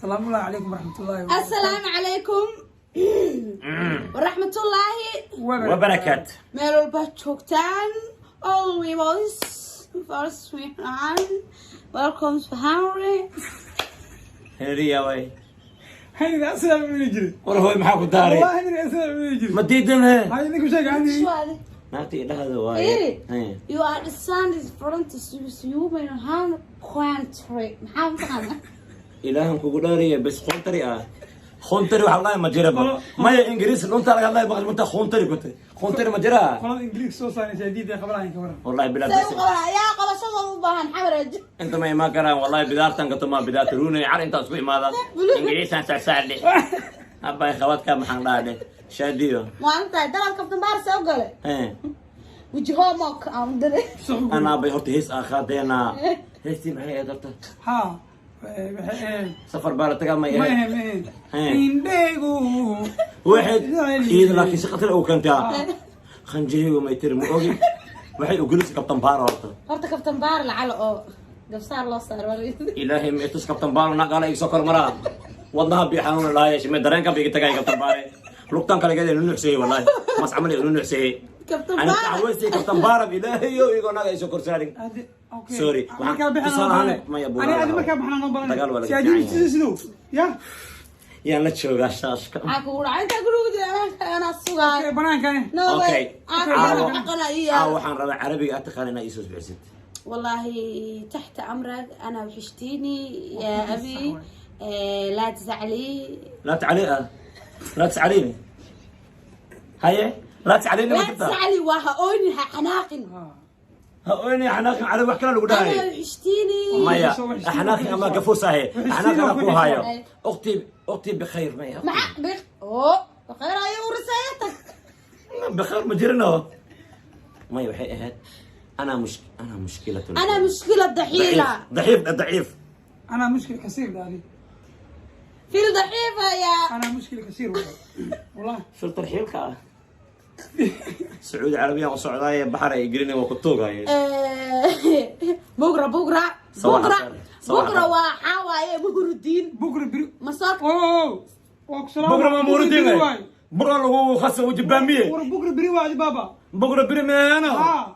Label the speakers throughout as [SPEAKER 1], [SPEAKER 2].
[SPEAKER 1] Salaamullahi calaykum waraxmatullahi wabarakaatu.
[SPEAKER 2] Assalaamu calaykum waraxmatullaahi
[SPEAKER 3] wabarakaat.
[SPEAKER 2] Meel walba joogtaan, all we was first we on welcome to Henry.
[SPEAKER 3] Heriya way.
[SPEAKER 1] Henry asagaa ma jiri.
[SPEAKER 3] War hooy, maxaa ku daaray?
[SPEAKER 1] Wallahi Henry asagaa ma jiri.
[SPEAKER 3] Ma diidan he?
[SPEAKER 1] Hay, idinku sheega Henry.
[SPEAKER 2] Su'aale.
[SPEAKER 3] Naagta idhahda waaye.
[SPEAKER 2] Fiiri.
[SPEAKER 3] Hey.
[SPEAKER 2] You are the sun is front of human hand country. Maxaa mataqaana?
[SPEAKER 3] Ilaahan kugu dhaariya, bes khuntari ah, khuntari waxa lahay ma jiraba. Maya, Ingiriis lunta laga hadlaya baqal munta khuntari kute khuntari ma jiraa.
[SPEAKER 1] Qolada Ingiriiska soo saaraysa diiday qabanayan, ka waran?
[SPEAKER 3] Wallahi bilaa.
[SPEAKER 2] Say u qabanaa yaa qabashadooda u baahan xamareejo.
[SPEAKER 3] Inta ma imaan karaan wallahi, bidaartan gato ma bidaarta runay car intaa isku imaadaan Ingiriisaan sacsaacdhe abay khawadka maxaan dhaadhe shaadiyo.
[SPEAKER 2] Maalintaa dalal Kabtan Baar soo gale.
[SPEAKER 3] Eh.
[SPEAKER 2] Weji homework aan diray.
[SPEAKER 3] Anaa bay horta hees aa qaadeena. Heestii maxay ahayd horta?
[SPEAKER 1] Ha, waxay ahayd
[SPEAKER 3] safar baa la tagaa may
[SPEAKER 1] ma
[SPEAKER 3] ahayd?
[SPEAKER 1] ahayn, ma ahayn.
[SPEAKER 3] Eh.
[SPEAKER 1] Indhegu
[SPEAKER 3] waxay iyada laakiin si khatar u keentaa khanjahaygu may tiri, ma ogi waxay ugelis Kabtan Baar horta.
[SPEAKER 2] Horta Kabtan Baar lacala oo gabsaar loo saaro.
[SPEAKER 3] Ilaahay ma itus Kabtan Baar naqala iga soo kormaraa, wadnaha bi xanuun lahaye shime dareenka bi iga tagay. Kabtan Baare lugtan kale gade nunuxsayey, wallahi mas camal iga nunuxsayey.
[SPEAKER 2] Kabtan
[SPEAKER 3] ana
[SPEAKER 2] Baar.
[SPEAKER 3] Tacweystay Kabtan Baarab, ilaahayo igoo naga isoo korsaarin.
[SPEAKER 1] Okay.
[SPEAKER 3] Sorry.
[SPEAKER 1] Markaa bixana
[SPEAKER 3] tusaale ahaan, maya,
[SPEAKER 1] ani
[SPEAKER 3] buuraha.
[SPEAKER 1] Adi markaa baxnaa noo balan.
[SPEAKER 3] Dagaal waa laga
[SPEAKER 1] si ajiib
[SPEAKER 3] fiican yahay.
[SPEAKER 1] sidoo ya.
[SPEAKER 3] Yaan la joogaa shaashka.
[SPEAKER 2] Maxaa kugu dhacay intaa guriga jira anaa sugaayo?
[SPEAKER 1] Okay, banaankane.
[SPEAKER 2] No way.
[SPEAKER 3] Okay.
[SPEAKER 2] Aan aqala iyo
[SPEAKER 3] Caawa waxaan rabaa Carabiga aad taqaan inaa iisoo bixisid.
[SPEAKER 2] والله تحت أمرك، أنا وحشتيني يا أبي، لا تزعلي.
[SPEAKER 3] لا تعلي ah, لا تسعليني، haye, لا تسعليني ma
[SPEAKER 2] لا
[SPEAKER 3] jirtaa?
[SPEAKER 2] تزعلي وها أوني حناقن.
[SPEAKER 3] Ha oyni, xanaaqin carabi wax kale lagu
[SPEAKER 2] أنا
[SPEAKER 3] dhahay.
[SPEAKER 2] وحشتيني.
[SPEAKER 3] Maya, xanaaqin ama gafuusahe xanaaqin ku hayo.
[SPEAKER 2] Ay.
[SPEAKER 3] أختي أختي بخير maya?
[SPEAKER 2] مع بخ أوه بخير أيوة ورسالتك.
[SPEAKER 3] بخير ma jirino. Maya, waxay ahayd أنا مشكلة.
[SPEAKER 2] أنا مشكلة ضحيلة.
[SPEAKER 3] ضعيف ضعيف.
[SPEAKER 1] أنا مشكلة كثير داري.
[SPEAKER 2] في الضحيفة يا
[SPEAKER 1] أنا مشكلة كثير والله والله.
[SPEAKER 3] Filter xiilka ah Sacuudi Carabiya u socdaaya, baxar ay gelina waa ku tuugaya.
[SPEAKER 2] بكرة بكرة.
[SPEAKER 3] صباح
[SPEAKER 2] بكرة.
[SPEAKER 3] الخير. صباح
[SPEAKER 2] بكرة
[SPEAKER 3] الخير.
[SPEAKER 2] وحاواye مهرودين.
[SPEAKER 1] بكرة beri.
[SPEAKER 2] مساك.
[SPEAKER 1] Oh, waa ku salaam.
[SPEAKER 3] Bugra ma murudiin
[SPEAKER 1] Beri waay.
[SPEAKER 3] bugra lagu khasa wajibaamiye.
[SPEAKER 1] War bukra beri waay baaba.
[SPEAKER 3] Bugra beri meena.
[SPEAKER 1] Ha.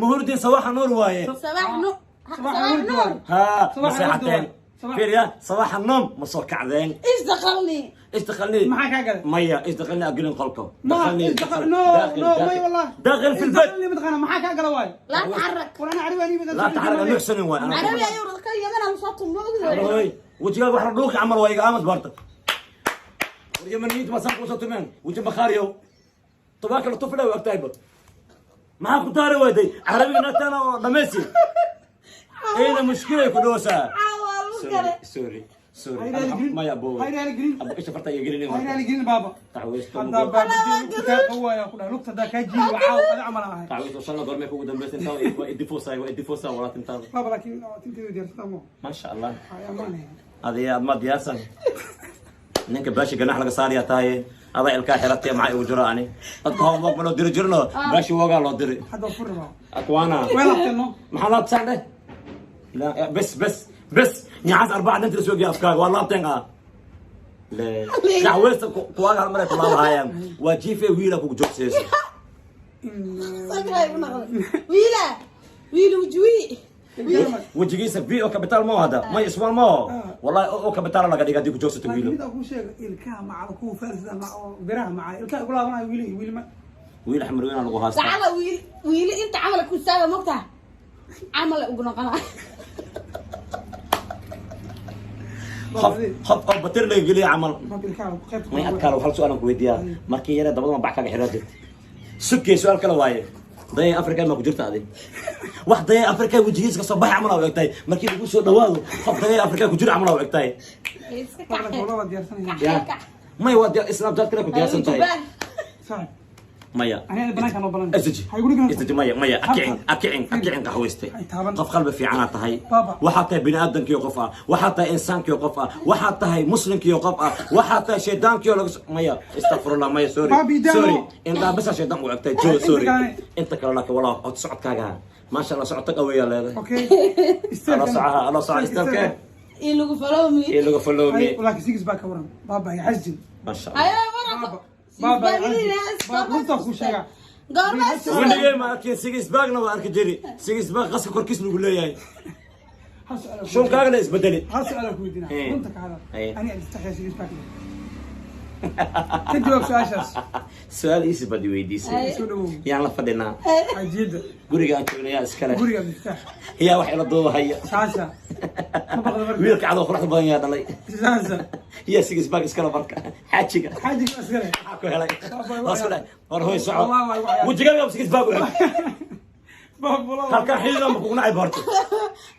[SPEAKER 3] Muhurudiin sawaxa nuur waaye.
[SPEAKER 2] صباح نور.
[SPEAKER 1] صباح
[SPEAKER 2] صباح
[SPEAKER 1] نور.
[SPEAKER 2] نور.
[SPEAKER 3] ها.
[SPEAKER 1] صباح
[SPEAKER 3] ma seexateen?
[SPEAKER 1] النور. صباح-
[SPEAKER 3] fiiriya, صباح النوم ma soo kacdeen?
[SPEAKER 2] ايش دخلني؟
[SPEAKER 3] ايش دخلني؟
[SPEAKER 1] Maxaa kaa galay?
[SPEAKER 3] maya, ايش دخلني اقلن qolka.
[SPEAKER 1] ما
[SPEAKER 3] دخلني
[SPEAKER 1] إيش دخل
[SPEAKER 3] دخل-
[SPEAKER 1] no
[SPEAKER 3] داخل
[SPEAKER 1] no
[SPEAKER 3] داخل.
[SPEAKER 1] may والله.
[SPEAKER 3] داخل في
[SPEAKER 1] إيش
[SPEAKER 3] البيت.
[SPEAKER 1] دخلني mataqaana maxaa kaa gala waay?
[SPEAKER 2] لا تحرك.
[SPEAKER 1] War ana carabi ani.
[SPEAKER 3] لا تحرك nuuxsanin waay.
[SPEAKER 2] عربي ايوه كان يمن وصوت
[SPEAKER 3] Hooy, wejigaaga wax la dhuuqi camal waa iga aamas barta. War Yamaniyiinta ma saan kusoo tumeen weji bakhaariyow tobaaka la tufla way ogtahayba. Maxaa ku taari weyday Carabiga naagtaana oo dhammaysi iyada mushkilay ku dhoosaa. Sorry, sorry, sorry. Maya bo.
[SPEAKER 1] Hayraali gelin.
[SPEAKER 3] Abo, isha farta iga gelin.
[SPEAKER 1] Hayraali gelin baaba.
[SPEAKER 3] Tacweysto.
[SPEAKER 1] Haddaa baaba lugta kaa qawaaya ku dhahay, lugta haddaa kaa jiidi waa caaw ada camal aan ahay.
[SPEAKER 3] Tacweysto shala goormay kugu dambaysa intaa waa idifuusaa, waa idifuusaa walaa tintaada.
[SPEAKER 1] Baaba, laakiin tinteedu diyaarsataa mo.
[SPEAKER 3] Maasha Allah.
[SPEAKER 1] Ay amaanaya.
[SPEAKER 3] Adiga aad ma diyaarsan ninka baashi ganax laga saarayaa tahay, adaa ilkaa xiratay, maxaa igu jiro? Ani dadka homework ma loo diri jirno, baashi woogaa loo diri.
[SPEAKER 1] Hadda waa furi rabaa.
[SPEAKER 3] Akwaana.
[SPEAKER 1] Way laabteen no.
[SPEAKER 3] Maxaa laabtaan dheh? La bes bes bes nyacaas arbaca dhinta la soo geeya afkaaga waa laabteen ah dacweysta kuwaaga hal maray kulaabahayaan waa jiife wiila kugu joogsayso.
[SPEAKER 2] ويلا ويل وجوي.
[SPEAKER 3] Wejigiisa v o capital mo hadda may small mo wallahi o capital laga dhiga haddii ku joogsato
[SPEAKER 1] laakiin
[SPEAKER 3] wiilo.
[SPEAKER 1] Mid aan kuu sheega, ilkaha maca kuwa faarsida maca oo biraha maca ilkaha igu laabanayo wiili wiili ma.
[SPEAKER 3] Wiil xamar weynaa lagu haystaa.
[SPEAKER 2] لعل ويل ويل انت عملك كوساوي مقطع عمل ابن قناه.
[SPEAKER 3] Qof qof oo batir laga geliya camal.
[SPEAKER 1] Baab ilkaha qaybta.
[SPEAKER 3] May adkaalo, hal su-aal aan ku weydiiyaa. Markii yare dabada ma bac kaga xiraa jirta? Sugkay, su-aal kale waaye. Dayay Afrika ma ku jirta adi? Wax dayay Afrika wejigiisa kasoo baxay camal aa u egtahay markii lagu soo dhawaado, qof dayay Afrika ku jira camal aa u egtahay.
[SPEAKER 1] Baab laakiin wallah waa diyaarsanaya.
[SPEAKER 3] Ya may waa Snapchat kale ku diyaarsan tahay.
[SPEAKER 1] Saaxib.
[SPEAKER 3] Maya.
[SPEAKER 1] Aniga banaanka noo balan.
[SPEAKER 3] Isdeji.
[SPEAKER 1] Ha igu dhigin.
[SPEAKER 3] Isdeji, maya maya, akicin akicin akicin qaxweyste.
[SPEAKER 1] Ay taaban.
[SPEAKER 3] Qof qalbi fiicana tahay.
[SPEAKER 1] Baba.
[SPEAKER 3] Waxaa tahay bini aadamkiyo qof ah, waxaa tahay insaankiyo qof ah, waxaa tahay muslimkiyo qof ah, waxaa tahay shaydaankiyo laga maya, astaqfirullah, maya, sorry.
[SPEAKER 1] Babi, daamo.
[SPEAKER 3] Sorry, intaa bisa shaydaan u egtay jo.
[SPEAKER 1] Inta
[SPEAKER 3] Sorry.
[SPEAKER 1] kalene.
[SPEAKER 3] Inta kale laakiin walaa cod socodkaaga maasha Allah, socodka qaweeyaa leedahay.
[SPEAKER 1] Okay.
[SPEAKER 3] Ala socaha, ala soca, istaagkee.
[SPEAKER 2] Iyo lagu follow me.
[SPEAKER 3] Iyo lagu follow me.
[SPEAKER 1] Laakiin six baa ka waran baaba ya xasjin.
[SPEAKER 3] Masha Allah.
[SPEAKER 2] Ayo, waranka.
[SPEAKER 1] Baaba, baaba, runtaa kuu sheegaa.
[SPEAKER 2] Goorma?
[SPEAKER 3] Weligay ma arkin six pack-na, waa arki jiri six pack qaska korkiis lagu leeyahay.
[SPEAKER 1] Hal su'aal aan ku
[SPEAKER 3] Shunkaagana isbedeli.
[SPEAKER 1] Hal su'aal aan ku weydiinaa.
[SPEAKER 3] Eh.
[SPEAKER 1] Runta ka hadal.
[SPEAKER 3] Eh.
[SPEAKER 1] Ani Cabdifataax yaa six pack leh? Ka jawaab su-aashaas.
[SPEAKER 3] Su-aal iisi baad i weydiisay.
[SPEAKER 2] Ay.
[SPEAKER 1] Soo dhawow.
[SPEAKER 3] Yaan la fadhinaa?
[SPEAKER 1] Xajiyadda.
[SPEAKER 3] Guriga aan joogna yaa iskale?
[SPEAKER 1] Guriga Cabdifataax.
[SPEAKER 3] Yaa wax ila duubahaya?
[SPEAKER 1] Saasa ma baqda marka.
[SPEAKER 3] Wiilka cadoo quruxda badan yaa dhalay?
[SPEAKER 1] Saasa.
[SPEAKER 3] Yaa six pack iskale marka? Xaajiga.
[SPEAKER 1] Xaajiga iskale.
[SPEAKER 3] Maxaa ku helay? Hoos ku dhac, war hooy soco.
[SPEAKER 1] Wallahi waa igu cayaar.
[SPEAKER 3] Wejigaaga six pack u xig.
[SPEAKER 1] Baabula.
[SPEAKER 3] Halkan xididaan ba kugu nacay horta.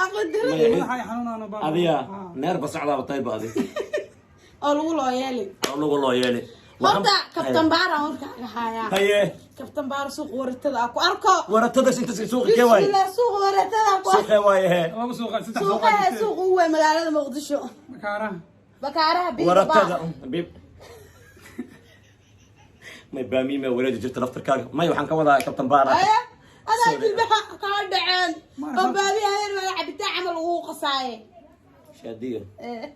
[SPEAKER 2] Aqli diro.
[SPEAKER 3] Maya.
[SPEAKER 1] Madaxa xanuunaano baabula.
[SPEAKER 3] Adiga neer ba socdaaba tayba adi.
[SPEAKER 2] Oo lagu loo yeeli.
[SPEAKER 3] Oo lagu loo yeeli.
[SPEAKER 2] Horta Kabtan Baara warkaaga hayaa.
[SPEAKER 3] Haye.
[SPEAKER 2] Kabtan Baara suuq waratada aa ku arko.
[SPEAKER 3] Waratadaas inta suuqa kee waaye?
[SPEAKER 2] Bismillah, suuq waratada ku arko.
[SPEAKER 3] Suuqee waaye hee?
[SPEAKER 1] Laba suuqa, saddex
[SPEAKER 2] suuqa
[SPEAKER 1] suuqa.
[SPEAKER 2] Suuq ugu weyn magaalada Muqdisho.
[SPEAKER 1] Makaaraha.
[SPEAKER 2] Bakaaraha biiba.
[SPEAKER 3] Waratada bib may baamiime wareeji jirta laftarkaaga. May, waxaan ka wadaa Kabtan Baara.
[SPEAKER 2] Aya adaa.
[SPEAKER 3] Sorry.
[SPEAKER 2] Jilbaha kaa dhaceen.
[SPEAKER 1] Marka-
[SPEAKER 2] oo baabi habeen wada cabitaan camal ugu qasaaye.
[SPEAKER 3] Shaadiyo.
[SPEAKER 2] Eh.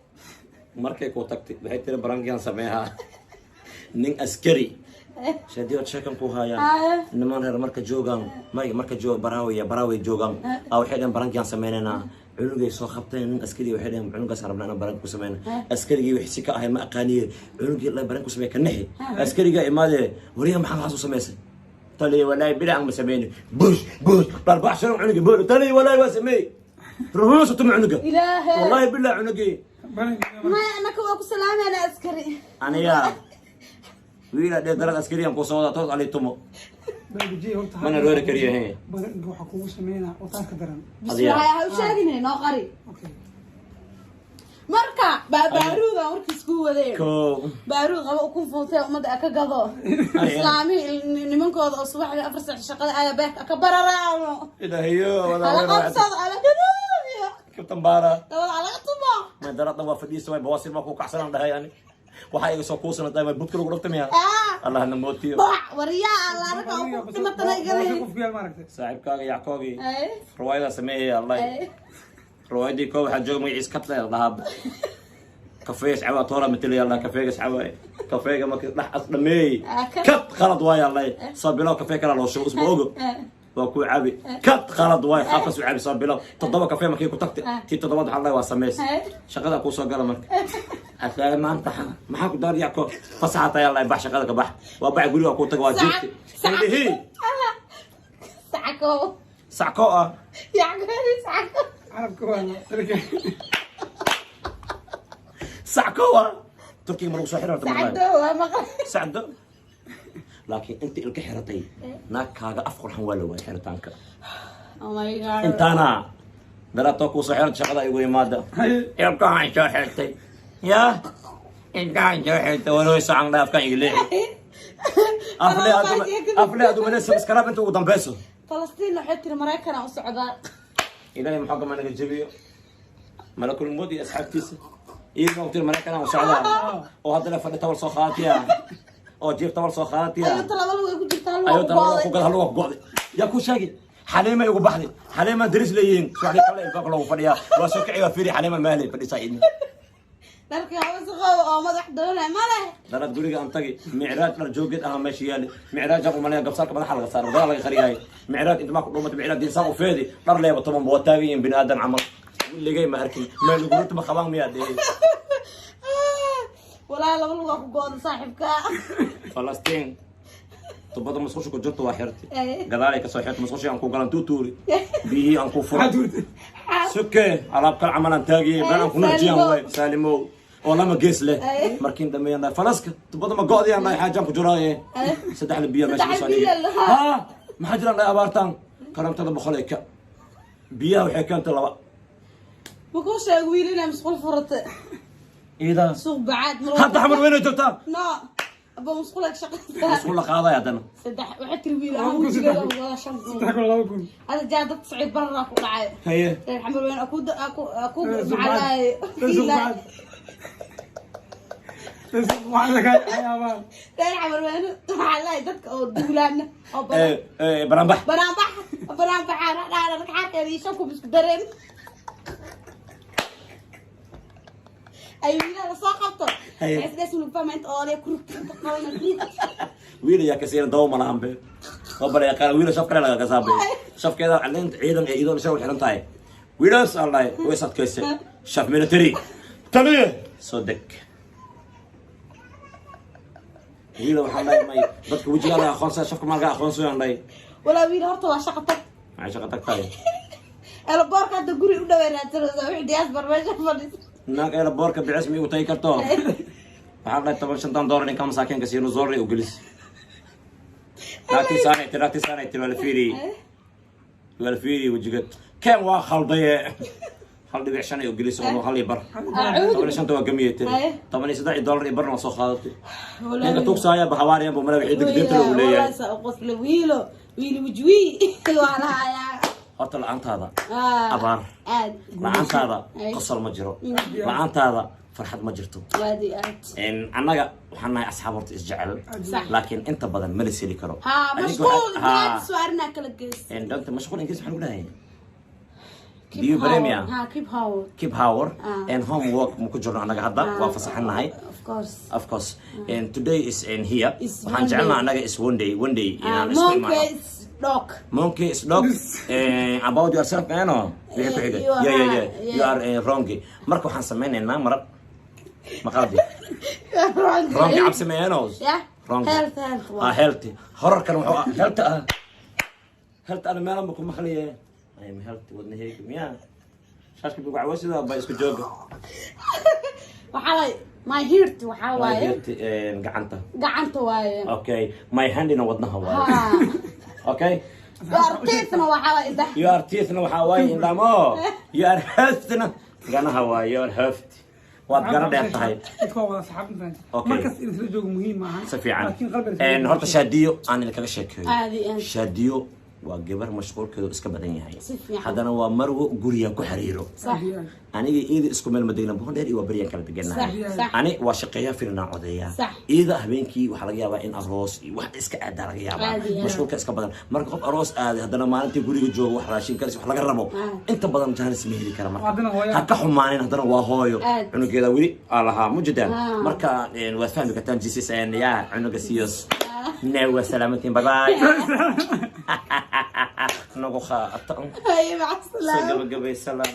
[SPEAKER 3] Markay ku tagtay waxay tiri barankiyan sameehaa nin askari. Shaadiyo, sheekan ku hayaa.
[SPEAKER 2] Haya.
[SPEAKER 3] Niman reer marka joogaan, may marka joog Baraawiya, Baraaway joogaan aa, waxay dhaheen barankiyan sameynaynaa. Cunugay soo qabteen nin askari. Waxay dhaheen cunugaas rabnaa inaan baranka ku sameyna. Askarigii wixii si ka ahay ma aqaaniye, cunugii la baranka ku sameey ka nixi. Askarigaa imaadee, wariya, maxaa waxaas u samaysay? Taliya, walaahi bilac ma sameyni. Bush bush dharbax sharan cunugii bool. Taliya, walaahi waa sameey. Ruhuusa tuma cunuga.
[SPEAKER 2] Ilaahay.
[SPEAKER 3] Wallahi bilac cunugii.
[SPEAKER 2] Maya, anaka waa ku salaamayna askari.
[SPEAKER 3] Aniga wiila dhee darad askariyan ku soo wadaa toos ali tumo.
[SPEAKER 1] Baabiji horta.
[SPEAKER 3] Mana roori kariyo he.
[SPEAKER 1] Baranka waxaa kugu sameynaa oo taas ka daran.
[SPEAKER 2] Bismillah, ha u sheegine, noo qari.
[SPEAKER 1] Okay.
[SPEAKER 2] Marka baaruuda warkiis ku wadeen.
[SPEAKER 3] Ko.
[SPEAKER 2] Baaruud qaba ukun fuutee ummadda ka gado. Islaamihii nimankooda oo subaxdii 4 saac shaqada aada beerka ka bararaano.
[SPEAKER 3] Ilaahayo.
[SPEAKER 2] Ala qabsado, ala gaduudiyo.
[SPEAKER 3] Kabtan Baara.
[SPEAKER 2] Dabada alaga tumo.
[SPEAKER 3] Ma daradna waa fadhiisa way bawaasir ma ku kacsanan dhahay. Ani waxaa iga soo kuusana tahay budka lagu dhafta miya?
[SPEAKER 2] Ah.
[SPEAKER 3] Allah na mootiyo.
[SPEAKER 2] Bac waryaa alla arka uku dhimatana igale.
[SPEAKER 1] Qofku yaal maaragtay.
[SPEAKER 3] Saaxiibkaaga Yackoogii
[SPEAKER 2] Ay.
[SPEAKER 3] riwaayadaa sameeyay allah.
[SPEAKER 2] Ay.
[SPEAKER 3] Riwaayadii koo waxaa jooga magaciis katle dhahaa, kafeegas cawaa toora matalaya allah, kafeegas cawaay, kafeega marka dhex as dhameeyey.
[SPEAKER 2] Ah,
[SPEAKER 3] kad qalad waayo allah, soo bilow kafee kala loo shubo, isma ogo. Waa ku cabi, kad qalad waayo, xaafas u cabi, soo bilow toddoba kafee markii ku tagtay. Tii toddobaad waxaa la waa sameys. Shaqada kuu soo gala marka asaa maanta maxaa ku daar Yacko fasaxa tahay allah, bax shaqada ka bax, waa bax guriga kuu taga waa jiifti indhihii.
[SPEAKER 2] Sacko.
[SPEAKER 3] Sacko ah.
[SPEAKER 2] Yacko sacko.
[SPEAKER 1] Carabka waa
[SPEAKER 3] Sacko ah Turkiga ma lagu soo xiri horta wallahi.
[SPEAKER 2] Sacdo waa maqal.
[SPEAKER 3] Sacdo, laakiin inta ilka xiratay naagkaaga af qurxan waa la waayay xiritaanka.
[SPEAKER 2] Oh my God.
[SPEAKER 3] Intaana daraatoo kuu soo xirata shaqada igu imaada, ilkahan soo xirtay, yaa ilkahan soo xirtay, warooy sacan dhaafkan iga leexi afle afle adu mana subscribe inta ugu dambeyso.
[SPEAKER 2] Falastiin waxay tiri Maraykan u socdaa.
[SPEAKER 3] Ilaahay maxaa kama naga jebiyo malakul mood iyo asxaabtiisa iyagoo tir Maraykan u socdaa oo haddana fadhi tawal soo qaadatiya oo jiif tawal soo qaadatiya.
[SPEAKER 2] Ayuu talaba lug ay ku jirtaa.
[SPEAKER 3] Ayuu
[SPEAKER 2] lugu
[SPEAKER 3] talaba ku
[SPEAKER 2] go'day.
[SPEAKER 3] gad haluga ku go'day. Yaa ku sheegi Xaliima igu baxday, Xaliima daris leeyihiin, subaxdii kale ilbaabka loogu fadhiyaa, waa soo kici, waa fiiri, Xaliima maahlay fadhisaa idin.
[SPEAKER 2] Dharkii hawsaqooda oo madax doonay ma leh.
[SPEAKER 3] Darad guriga aan tagi, Micraaj dhar joogeed ahaa meesha yaali. Micraaj aan umalaya gabsaarka madaxa laga saaro, wadada laga qariyaayo. Micraaj inta maa ku dhuumata, Micraaj dinsaan u feedi dhar leeba toban waa taagan yihiin bini aadan camal. Weligay ma arkin meel lugurta ma qabaan miyaa dhehe.
[SPEAKER 2] Walaa laba lugaa ku go'da saaxiibka.
[SPEAKER 3] Falastiin tubada musqusha ku jirto waa xirtay.
[SPEAKER 2] Ay.
[SPEAKER 3] Gadaalay kasoo xirtay musqushii aan ku galan tuutuuri biyihii aan ku furay.
[SPEAKER 1] Maxaa tuurtay?
[SPEAKER 3] Suke alaab kal camal aan taagiyey meel aan ku narjiyaan.
[SPEAKER 2] Saalimow.
[SPEAKER 3] Waay Saalimow oo lama gees leh.
[SPEAKER 2] Ay.
[SPEAKER 3] Markiin dhameeyaan dhahay falaska tubada ma go'dayaan dhahay xaajaan ku jiraaye.
[SPEAKER 2] Ay.
[SPEAKER 3] Saddexda biyo meesha
[SPEAKER 2] Saddex
[SPEAKER 3] kusoo
[SPEAKER 2] biyo
[SPEAKER 3] dhigay.
[SPEAKER 2] lahaa.
[SPEAKER 3] Ha, maxaa jiraan dhahay abaartaan karantada 100 ay ka biyaha waxay keentay laba.
[SPEAKER 2] Ma kuu sheeg wiil inay musqul furatay?
[SPEAKER 3] Iidaa.
[SPEAKER 2] Suuq Bacaad.
[SPEAKER 3] Hadda Xamar weynay joogtaa.
[SPEAKER 2] No aba musqul ay ka shaqaysaa.
[SPEAKER 3] Musqul la qaaday haddana.
[SPEAKER 2] Saddex waxay tiri wiil
[SPEAKER 1] Laba
[SPEAKER 2] aan
[SPEAKER 1] kun,
[SPEAKER 2] wejigeeda
[SPEAKER 1] saddex kun.
[SPEAKER 2] wada 5000.
[SPEAKER 1] 3000, 2000.
[SPEAKER 2] Hada jaa dad Saciid Barra ku dhacay.
[SPEAKER 3] Haye.
[SPEAKER 2] Reer Xamar weyn aku aku aku
[SPEAKER 1] Suuq
[SPEAKER 2] macalay.
[SPEAKER 1] Bacaad. Suuq Bacaad. Suuq Bacaad laga yaabaa.
[SPEAKER 2] Reer Xamar weyn maxaa dadka oo duulaana oo badan.
[SPEAKER 3] Ee ee baranbax.
[SPEAKER 2] Banaanbax banaanbaxaa dhaara ragxaadkeeda iyo 5000 isku dareen. Ay wiilaha lasoo qabto.
[SPEAKER 3] Haye.
[SPEAKER 2] Isdhees mulfama inta oolaya ku rugta inta qalana rid.
[SPEAKER 3] Wiil ayaa kasiina dawo ma lahan be, oo bala yaqaan wiil shaf kale laga kasaabe, shafkeeda caleenta ciidan ee idoon isaga xiran tahay. Wiilaas aan dhahay way is adkaysay, shaf military taliye soo deg. Wiil waxaan dhahay may dadka wejigaa laga aqoonsaya, shafka maa laga aqoonsaya aan dhahay.
[SPEAKER 2] Walaa wiil horta waa shaqa tag.
[SPEAKER 3] Maxay shaqa tag tahay?
[SPEAKER 2] Elaboorka hadda guri u dhawaa raadsanaysa wixii diaspora meesha fadhisa.
[SPEAKER 3] Naag eela boorka bicis ma igu tagi karto. Waxaan dhahay toban shantan doolar ninka masaakiinka siino zoorri u gelis. Naagtii saanay tiri, naagtii saanay tiri, waa la fiiriyey, waa la fiiriyey wejiga keen waa khaldaye, 1.5 ay u gelis oo hal iyo bar.
[SPEAKER 2] Acuudu.
[SPEAKER 3] 15-ta waa gamiyey tiri.
[SPEAKER 2] Haye.
[SPEAKER 3] $13 iyo barna waa soo qaadatay. Ninka tuugsaaya bahawaariyan buu mala wixii degdeegta lagu leeyahay.
[SPEAKER 2] Walaa saa u qosle wiilo wiili wajwi waa lahayaa.
[SPEAKER 3] Horta la-aantaada
[SPEAKER 2] Ah,
[SPEAKER 3] abaar
[SPEAKER 2] aad
[SPEAKER 3] la-aantaada
[SPEAKER 2] Ay.
[SPEAKER 3] qosol ma jiro, la-aantaada farxad ma jirto.
[SPEAKER 2] Waadi aad.
[SPEAKER 3] Annaga waxaan nahay asxaab horta isjecel,
[SPEAKER 2] Sax.
[SPEAKER 3] laakiin inta badan ma la seli karo.
[SPEAKER 2] Ha.
[SPEAKER 3] Adiga
[SPEAKER 2] Mashquul.
[SPEAKER 3] ha.
[SPEAKER 2] Aad soo arrinaa kala geys.
[SPEAKER 3] Danta mashquul Ingiriis maxaa lagu dhahay?
[SPEAKER 2] Keep
[SPEAKER 3] Do you
[SPEAKER 2] howard.
[SPEAKER 3] Premier?
[SPEAKER 2] Ha, keep howard.
[SPEAKER 3] Keep hour.
[SPEAKER 2] Ah.
[SPEAKER 3] And homework ma ku jirno annaga hadda, waa fasaxanahay.
[SPEAKER 2] Of course.
[SPEAKER 3] Of course, and today is in here.
[SPEAKER 2] Is
[SPEAKER 3] waxaan
[SPEAKER 2] one
[SPEAKER 3] jecelnaha
[SPEAKER 2] day.
[SPEAKER 3] Annaga is one day, one day
[SPEAKER 2] Ah,
[SPEAKER 3] inaan isku
[SPEAKER 2] monkey
[SPEAKER 3] imaano.
[SPEAKER 2] is dog.
[SPEAKER 3] Monkey is dog. About yourself ano wixii ku xiga.
[SPEAKER 2] You are
[SPEAKER 3] Yeah, you are wrong. Marka waxaan sameynaynaa marar maqaldi.
[SPEAKER 2] Wrong.
[SPEAKER 3] Wrong cabsi meeno.
[SPEAKER 2] Yeah.
[SPEAKER 3] Wrong.
[SPEAKER 2] Health, health.
[SPEAKER 3] Ah, healthy horarkan wuxuu ah healthy, ah healthy, ana meelan ba ku maqliye. I am healthy, wadnahayga miya shaashka bigu cawasida ba isku jooga.
[SPEAKER 2] Waxaa waaye my heart waxaa
[SPEAKER 3] My
[SPEAKER 2] waaye
[SPEAKER 3] healthy gacanta.
[SPEAKER 2] Gacanta waaye.
[SPEAKER 3] Okay, my handina wadnaha waaye.
[SPEAKER 2] Ha.
[SPEAKER 3] Okay.
[SPEAKER 2] Your teethna waxaa waaye indhaha.
[SPEAKER 3] Your teethna waxaa waaye indhamo, your healthna ganaha waaye, your health waad gana dheer tahay.
[SPEAKER 1] Dadka waa wada saxaab intaan.
[SPEAKER 3] Okay.
[SPEAKER 1] Markas in isla joogo muhiim maahan.
[SPEAKER 3] Si fiican.
[SPEAKER 1] Laakiin qalbiga isla
[SPEAKER 3] Horta Shaadiyo aan idinkaga sheekeeyo.
[SPEAKER 2] Aad iyo aad.
[SPEAKER 3] Shaadiyo waa gabar mashquulkeedu iska badan yahay.
[SPEAKER 2] Si fiican.
[SPEAKER 3] Haddana waa marwo guriga ku xiriiro.
[SPEAKER 2] Sax.
[SPEAKER 3] Aniga iida isku meel ma degna, Boondheer iyo waa beryaan kala deganahay.
[SPEAKER 2] Sax, sax.
[SPEAKER 3] Ani waa shaqeeyaa, filinaa codeeyaa.
[SPEAKER 2] Sax.
[SPEAKER 3] Iida habeenkii waxaa laga yaabaa in aroos iyo wax iska aadaa laga yaabaa.
[SPEAKER 2] Aad iyo aad.
[SPEAKER 3] Mashquulka iska badan. Marka qof aroos aaday haddana maalintii guriga joogo wax raashin karis wax laga rabo,
[SPEAKER 2] Ah.
[SPEAKER 3] inta badan jaanis ma heli kara marka.
[SPEAKER 1] Haddana hooyo.
[SPEAKER 3] Ha ka xumaanin, haddana waa hooyo.
[SPEAKER 2] Aad.
[SPEAKER 3] Cunugeeda weli aa lahaa mujidaan.
[SPEAKER 2] Ah.
[SPEAKER 3] Marka waad fahmi kartaan jesus and ya cunuga siyos ne waa salaamantiin, bye bye. Nagu qaata.
[SPEAKER 2] Ay, maca
[SPEAKER 3] soo
[SPEAKER 2] salaama.
[SPEAKER 3] gabagabay salaam.